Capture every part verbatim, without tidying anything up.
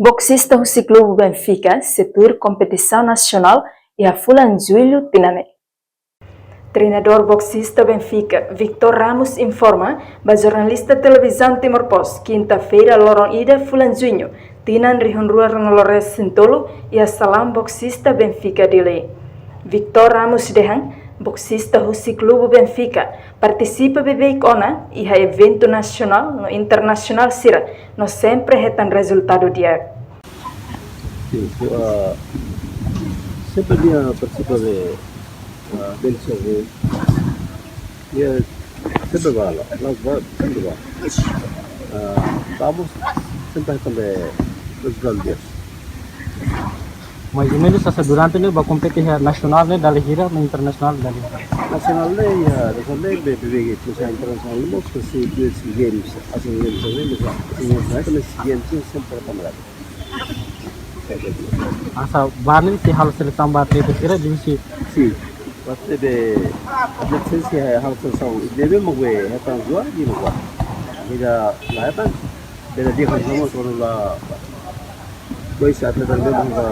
Boksista husi klubu Benfica sei tuir kompetisaun nasionál iha fulan Jullu tinan ne'e. Treinadór boksista Benfica, Victor Ramos, informa ba jornalista Televizaun Timor Post, kinta-feira loron ida fulan Junho, tinan rihun rua ruanulu resin tolu, iha salaun boksista Benfica Dili. Victor Ramos dehan, boksista husi klubu Benfica partisipa beibeik ona iha eventu nasionál no internasionál sira, no sempre hetan rezultadu di'ak. Sin, ah, sempre dia partisipa de, ah, del sorteio. Ya, sempre ba la, la ba, sempre ba. Ah, vamos, sempre também rezultadu di'ak. Mais ou menus, hanesan durante ne'e ba kompete iha nasionál ne'e dala hira, no internasionál dala hira? Nasionál ne'e, ya, nasionál ne'e be, be, be, ke, hanesan internasionál ne'e mós ke si, ke si games, hanesan games ne'e, hanesan games ne'e, hanesan games ne'e, sempre também. Hanesan ba ne'e sei halo selesaun ba atleta sira, dulu si. Sin. Ba ne'e be, atleta sira sei halo selesaun. Ne'ebé mak be, hetan dua, di mak ba. Ida la hetan, beda di'ak ho mós kuandu la. Pois atleta ne'ebé mak ba,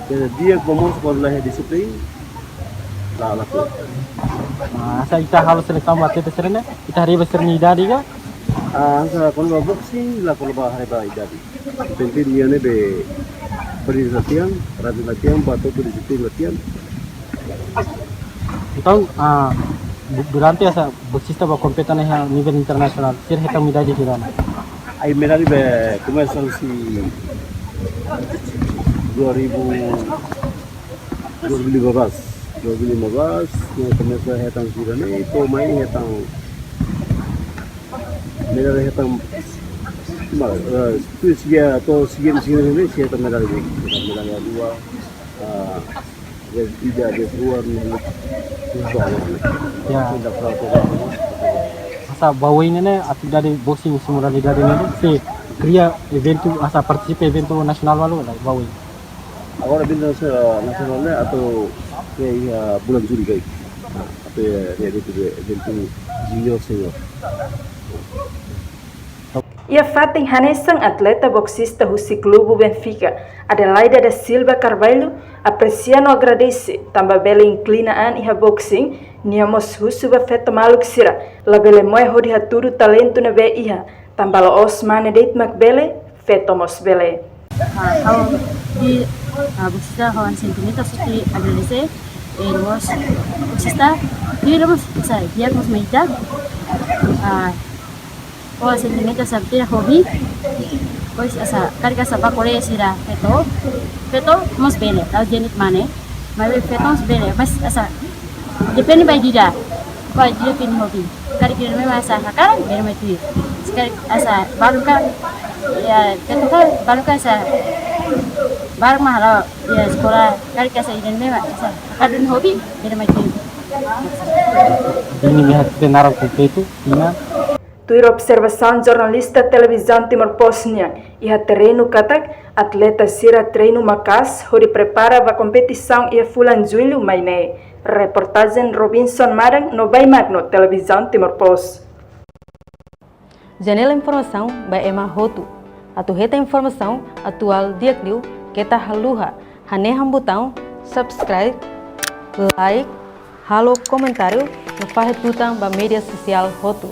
beda di'ak ho mós kuandu la iha disiplina. La, la ko. Ah, hanesan ita halo selesaun ba atleta sira ne'e, ita haree ba sira-nia idade ka? Ah, hanesan kuandu ba boxing, la kuandu ba haree ba idade. Penting nia ne'ebé perlu latihan, rajin latihan, ba to'o disiplina latihan. Entaun, ah, du-, durante hanesan boksista ba kompete ona iha nivel internasionál, sira hetan medalla hira ona? Ai, medalla be komesa husi dua ribu, dua ribu lima belas. Dua ribu lima belas, ne'e komesa hetan sira ne'e, to'o mai hetan medalla hetan, ma, eh, tu sigi, to'o sigi, sigi ne'e, sigi hetan medalla ne'e, medalla dua, ah, ida, ida rua, ne'e, ne'e, ne'e. Ya. Hanesan ba, hanesan ba oin ne'e, atividade boxing husi modalidade ne'e, sei kria eventu, hanesan partisipa eventu nasionál balu, la, ba oin. Agora eventu nasa-, nasionál ne'e atu iha, ah, bulan Jullu karik. Ah, atu iha, iha eventu, eventu junior senior. Iha fatin hanesan, atleta boksista husi klubu Benfica, Adelaida da Silva Carvalho, apresia no agradese tanba bele inklina an iha boxing. Nia mós husu ba feto maluk sira labele moe hodi hatudu talentu ne'ebé iha, tanba la'ós mane de'it mak bele, feto mós bele. Ah, ha'u di, ah, boksista ho sentimentu sente agradese, eh, mós boksista, di mós, sai, dia mós meita. Ah, ho sentimentu hanesan hobi. Pois hanesan, karik hanesan ba kolega sira feto, feto mós bele, la'ós de'it mane, maibé feto mós bele, mas hanesan, depende ba ida-idak. Ba ida-idak nia hobi. Karik ida-ne'e mak hanesan hakarak, bele mai tuir. Karik hanesan balu ka, ya, ketika balu ka hanesan balu mak halo, ya, sekolah, karik hanesan ida-ne'e mak hanesan hakarak duni hobi, bele mai tuir. Ida-ne'e mak ha'u-nia naran kompletu, Tina. Tuir observasaun jornalista Televizaun Timor Post nian, iha terrenu katak, atleta sira treinu maka'as hodi prepara ba kompetisaun iha fulan Jullu mai ne'e. Reportajen Robinson Madan no Bai Magno, Televizaun Timor Post. Janela informasaun ba ema hotu. Atu hetan informasaun atuál di'ak liu, keta haluha hanehan butaun subscribe, like, halo komentáriu, no fahe tutan ba média sosiál hotu.